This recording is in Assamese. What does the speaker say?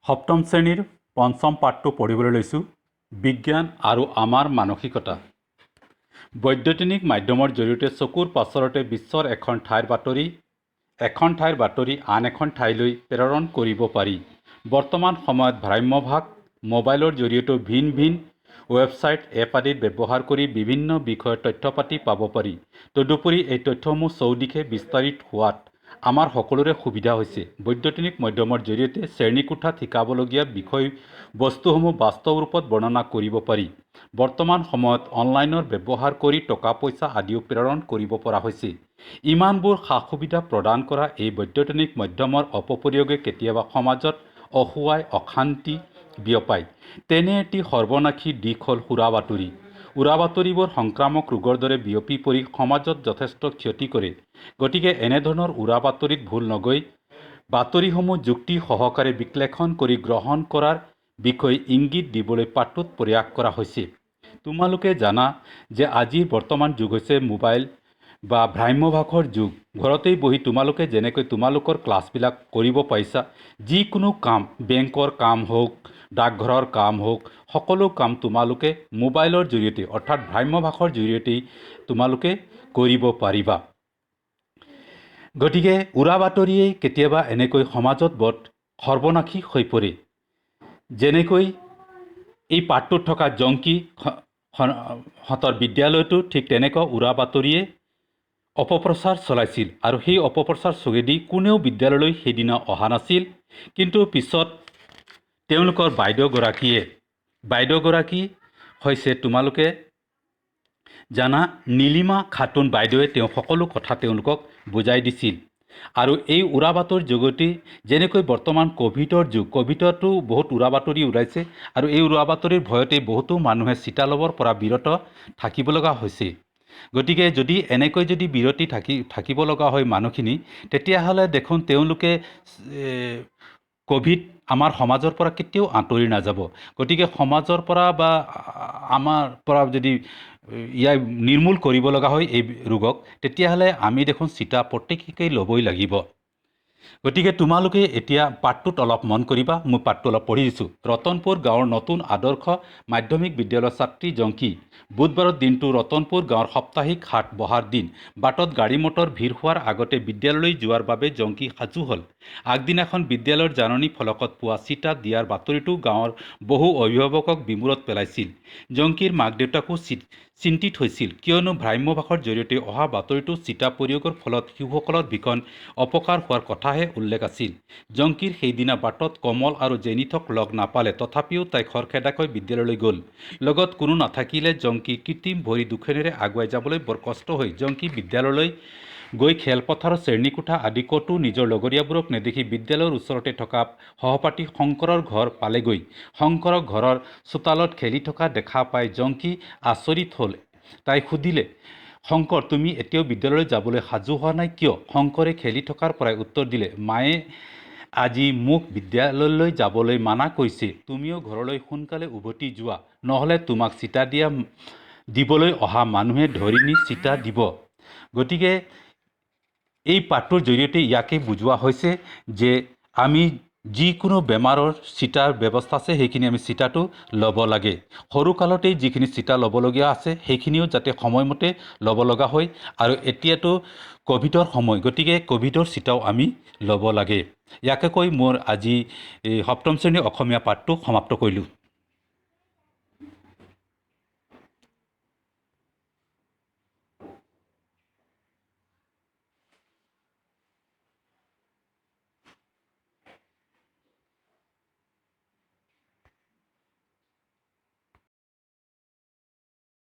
সপ্তম শ্ৰেণীৰ পঞ্চম পাঠটো পঢ়িবলৈ লৈছোঁ, বিজ্ঞান আৰু আমাৰ মানসিকতা। বৈদ্যুতিনিক মাধ্যমৰ জৰিয়তে চকুৰ পচাৰতে বিশ্বৰ এখন ঠাইৰ বাতৰি আন এখন ঠাইলৈ প্ৰেৰণ কৰিব পাৰি। বৰ্তমান সময়ত ভ্ৰাম্যভাষ মোবাইলৰ জৰিয়তেও ভিন ভিন ৱেবছাইট, এপ আদিৰ ব্যৱহাৰ কৰি বিভিন্ন বিষয়ৰ তথ্য পাতি পাব পাৰি। তদুপৰি এই তথ্যসমূহ চৌদিশে বিস্তাৰিত হোৱাত আমাৰ সকলোৰে সুবিধা হৈছে। বৈদ্যুতিনিক মাধ্যমৰ জৰিয়তে শ্ৰেণীকোঠাত শিকাবলগীয়া বিষয় বস্তুসমূহ বাস্তৱ ৰূপত বৰ্ণনা কৰিব পাৰি। বৰ্তমান সময়ত অনলাইনৰ ব্যৱহাৰ কৰি টকা পইচা আদিও প্ৰেৰণ কৰিব পৰা হৈছে। ইমানবোৰ সা সুবিধা প্ৰদান কৰা এই বৈদ্যুতিনিক মাধ্যমৰ অপপ্ৰয়োগে কেতিয়াবা সমাজত অসূয়াই অশান্তি বিয়পায়। তেনে এটি সৰ্বনাশী দিশ হ'ল উৰা বাতৰি। উৰা বাতৰিবোৰ সংক্ৰামক ৰোগৰ দৰে বিয়পি পৰি সমাজত যথেষ্ট ক্ষতি কৰে। গতিকে এনেধৰণৰ উৰা বাতৰিত ভোল নগৈ বাতৰিসমূহ যুক্তি সহকাৰে বিশ্লেষণ কৰি গ্ৰহণ কৰাৰ বিষয়ে ইংগিত দিবলৈ পাঠটোত প্ৰয়াস কৰা হৈছে। তোমালোকে জানা যে আজিৰ বৰ্তমান যুগ হৈছে মোবাইল বা ভ্ৰাম্যভাষৰ যুগ। ঘৰতেই বহি তোমালোকে যেনেকৈ তোমালোকৰ ক্লাছবিলাক কৰিব পাৰিছা, যিকোনো কাম, বেংকৰ কাম হওক, ডাকঘৰৰ কাম হওক, সকলো কাম তোমালোকে মোবাইলৰ জৰিয়তে অৰ্থাৎ ভ্ৰাম্যভাষৰ জৰিয়তেই তোমালোকে কৰিব পাৰিবা। গতিকে উৰা বাতৰিয়ে কেতিয়াবা এনেকৈ সমাজত বৰ সৰ্বনাশী হৈ পৰে। যেনেকৈ এই পাঠটোত থকা জংকী হঁতৰ বিদ্যালয়তো ঠিক তেনেকুৱা উৰা বাতৰিয়ে অপপ্ৰচাৰ চলাইছিল আৰু সেই অপপ্ৰচাৰ যোগেদি কোনেও বিদ্যালয়লৈ সেইদিনা অহা নাছিল। কিন্তু পিছত তেওঁলোকৰ বাইদেউগৰাকী হৈছে, তোমালোকে জানা, নীলিমা খাতুন বাইদেৱে তেওঁ সকলো কথা তেওঁলোকক বুজাই দিছিল। আৰু এই উৰা বাতৰিৰ যোগেদি, যেনেকৈ বৰ্তমান ক'ভিডৰ যুগ, ক'ভিডতো বহুত উৰা বাতৰি ওলাইছে আৰু এই উৰা বাতৰিৰ ভয়তেই বহুতো মানুহে চিটা ল'বৰ পৰা বিৰত থাকিব লগা হৈছে। গতিকে যদি এনেকৈ যদি বিৰতি থাকিব লগা হয় মানুহখিনি, তেতিয়াহ'লে দেখোন তেওঁলোকে ক'ভিড আমাৰ সমাজৰ পৰা কেতিয়াও আঁতৰি নাযাব। গতিকে সমাজৰ পৰা বা আমাৰ পৰা যদি ইয়াক নিৰ্মূল কৰিব লগা হয় এই ৰোগক, তেতিয়াহ'লে আমি দেখোন চিটা প্ৰত্যেকেই ল'বই লাগিব। গতিকে তোমালোকে এতিয়া পাঠটোত অলপ মন কৰিবা। মই পাঠটো অলপ পঢ়ি দিছোঁ। ৰতনপুৰ গাঁৱৰ নতুন আদৰ্শ মাধ্যমিক বিদ্যালয়ৰ ছাত্ৰী জংকী। বুধবাৰৰ দিনটো ৰতনপুৰ গাঁৱৰ সাপ্তাহিক হাট বহাৰ দিন। বাটত গাড়ী মটৰ ভিৰ হোৱাৰ আগতে বিদ্যালয়লৈ যোৱাৰ বাবে জংকী সাজু হ'ল। আগদিনাখন বিদ্যালয়ৰ জাননী ফলকত পোৱা চিটা দিয়াৰ বাতৰিটো গাঁৱৰ বহু অভিভাৱকক বিমোৰত পেলাইছিল। জংকীৰ মাক দেউতাকো চিন্তিত হৈছিল, কিয়নো ভ্ৰাম্যভাষৰ জৰিয়তে অহা বাতৰিটো চিটা প্ৰয়োগৰ ফলত শিশুসকলৰ ভীষণ অপকাৰ হোৱাৰ কথাহে উল্লেখ আছিল। জংকীৰ সেইদিনা বাটত কমল আৰু জেনিথক লগ নাপালে। তথাপিও তাই খৰখেদাকৈ বিদ্যালয়লৈ গ'ল। লগত কোনো নাথাকিলে জংকী কৃত্ৰিম ভৰি দুখনেৰে আগুৱাই যাবলৈ বৰ কষ্ট হৈ জংকী বিদ্যালয়লৈ গৈ খেলপথাৰৰ শ্ৰেণীকোঠা আদি ক'তো নিজৰ লগৰীয়াবোৰক নেদেখি বিদ্যালয়ৰ ওচৰতে থকা সহপাঠী শংকৰৰ ঘৰ পালেগৈ। শংকৰক ঘৰৰ চোতালত খেলি থকা দেখা পাই জংকী আচৰিত হ'ল। তাই সুধিলে, "শংকৰ, তুমি এতিয়াও বিদ্যালয়লৈ যাবলৈ সাজু হোৱা নাই কিয়?" শংকৰে খেলি থকাৰ পৰাই উত্তৰ দিলে, "মায়ে আজি মোক বিদ্যালয়লৈ যাবলৈ মানা কৰিছে। তুমিও ঘৰলৈ সোনকালে উভতি যোৱা, নহ'লে তোমাক চিটা দিবলৈ অহা মানুহে ধৰি নি চিটা দিব।" গতিকে এই পাঠটোৰ জৰিয়তে ইয়াকে বুজোৱা হৈছে যে আমি যিকোনো বেমাৰৰ চিটাৰ ব্যৱস্থা আছে, সেইখিনি আমি চিটাটো ল'ব লাগে। সৰুকালতেই যিখিনি চিটা ল'বলগীয়া আছে, সেইখিনিও যাতে সময়মতে ল'ব লগা হয়। আৰু এতিয়াতো ক'ভিডৰ সময়, গতিকে ক'ভিডৰ চিটাও আমি ল'ব লাগে। ইয়াকে কৈ মোৰ আজি এই সপ্তম শ্ৰেণীৰ অসমীয়া পাঠটো সমাপ্ত কৰিলোঁ।